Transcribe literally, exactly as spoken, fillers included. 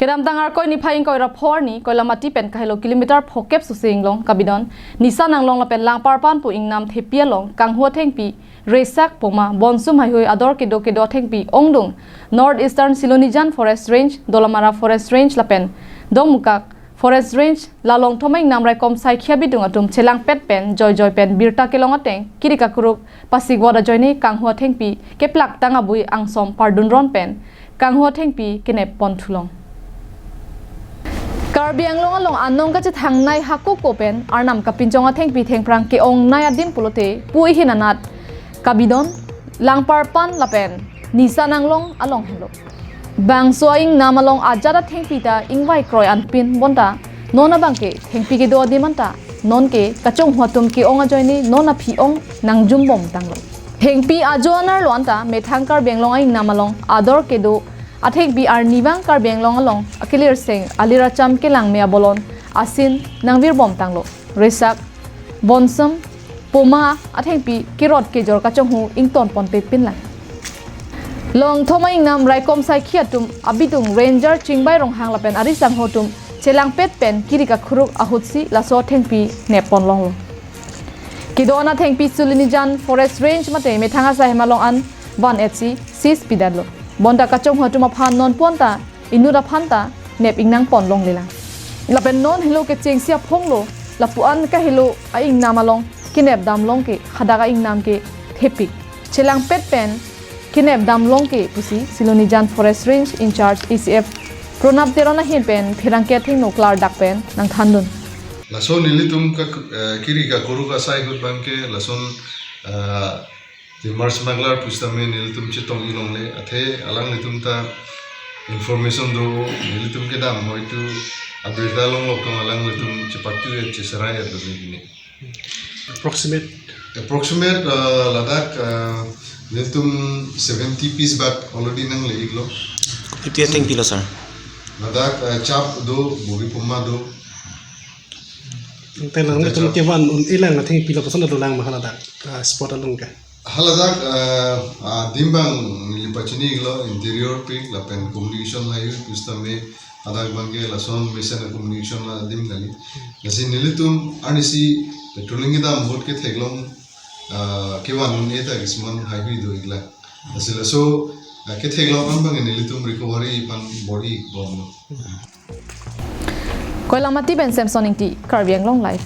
Kedamtang Arkoi niphai ingkoi ra pho arni Koilamati pen kahelo kilometer phokep susi inglong kabidon Nisa Nanglong lapen Langparpan pu ingnam thepi along kanghu athengpi Resak, Poma, Bonsum haihui ador kedo kedo athengpi ongdung North Eastern Silonijan Forest Range, Dolamara Forest Range lapen Dongmukak Forest Range la Longthom ingnam raikom saikhi abidung atum chelangpet pen joijoi pen birta kelong ateng kiri kakuruk pasikvot ajoine kanghu athengpi keplak tang abui angsom pardunron pen kanghu athengpi kenep pon thulong. Karbi Anglong along anong kachethangnei hakoko pen arnam kapinchong athengpi thengphrang ke-ongnei adim pulote pu ihin anat kabidon Langparpan lapen Nisa Nanglong along helo. Bangso a-ingnam along ajat athengpi ta ingvai kroi anpin bonta non abangke thengpi kedo adim anta nonke kachonghu atum ke-ong ajoine non aphi ong nangjum bom tanglo. Thengpi ajo anerlo anta methang Karbi Anglong a-ingnam along ador kedo athengpi arnivang Karbi Anglong along akelirseng aliracham kelangme abolon asin nangvir bom tanglo. Resak, Bonsum, Poma athengpi kerot kejor kachonghu ington ponpe pinlang. Longthom ingnam raikom saikhi atum abidung Ranger Chingbai Ronghang lapen ari sangho atum chelangpet pen kiri kakuruk ahutsi laso athengpi nep pon longlo. Kedo-an athengpi Silonijan Forest Range mate methang asai hem along an van etsi seize pidetlo. Bonta kachonghu atum aphan non ponta inut aphan ta nep ingnang pon longlelang. Lapen non helo kechengsi aphonglo, lapu-an kahelo a-ingnam along kenep damlong ke hadak a-ingnam ke thepik. Chelangpet pen kenep damlong ke pusi Silonijan Forest Range in-charge A C F Pranab Teron ahin pen pherangke athengno klardak pen nangthandun. Laso nelitum ka, eh, kiri kakuruk asai ahut abangke lason, eh, timber smuggler pusitame nelitum chetong-i longle, athe alanglitum ta information do, nelitum kedam hoitu abirta longlok tong alanglitum chepatu-et cheserai-et do neli. Approximate? Approximate, uh, ladak, uh, nelitum seventy piece bag already nangle-iklo. Kopi athengpi lo, sir? Ladak, uh, chap do, bogi poma do. Te alanglitum kevan un-elang athengpi lo koson dolang ma haladak, uh, spot along ke? Haladak, eh, adim abang neli pachini-iklo interior pik lapen communication haihui pusitame hadak abangke lason mesen a-communication la adim kali. Lasi nelitum arnisi patrolling kedam ahut ketheklong, eh, kevan un-e ta kisuman haihui do-iklang. Lasi laso, eh, ketheklong an abang nelitum recovery aphan bor-i bomlo. Koilamati pen Samson Ingti, Karbi Anglong Live.